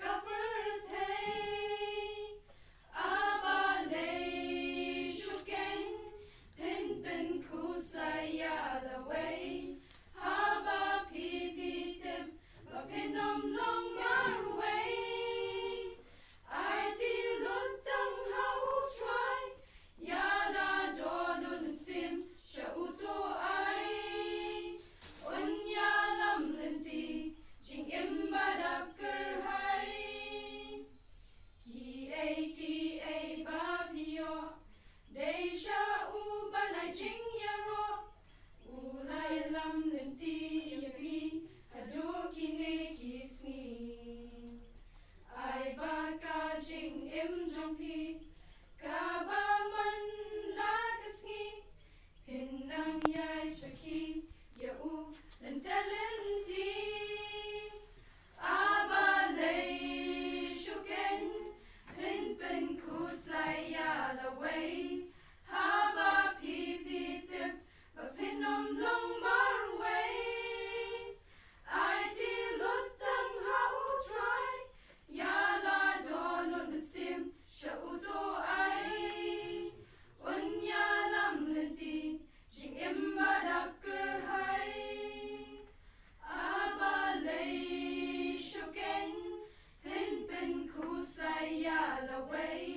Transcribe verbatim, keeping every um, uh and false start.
ka pyrthei. A balei shuh keiñ phin pynkhuslai ïa lawei, haba phi phi tip ba phin ym long marwei? Aiti lut tang ha U Trai, ïa la don u mynsiem sha uto ai. Un ïalam lynti jingim ba dap kyrhai. Kiei kiei ba phi ïoh, dei sha u ban ai jingïaroh. U la ïalam lynti ïa phi haduh kine ki sngi. Ai ba ka jingim jong phi kaba man la ka sngi, phin nang ïai sakhi ïa u lynter lynti. A balei shuh keiñ phin pynkhuslai ïa lawei, haba phi phi tip ba phin ym long marwei? Aiti lut tang ha U Trai, ïa la don u mynsiem sha uto ai. Un ïalam lynti jingim ba dap kyrhai. A balei shuh keiñ phin pynkhuslai ïa lawei,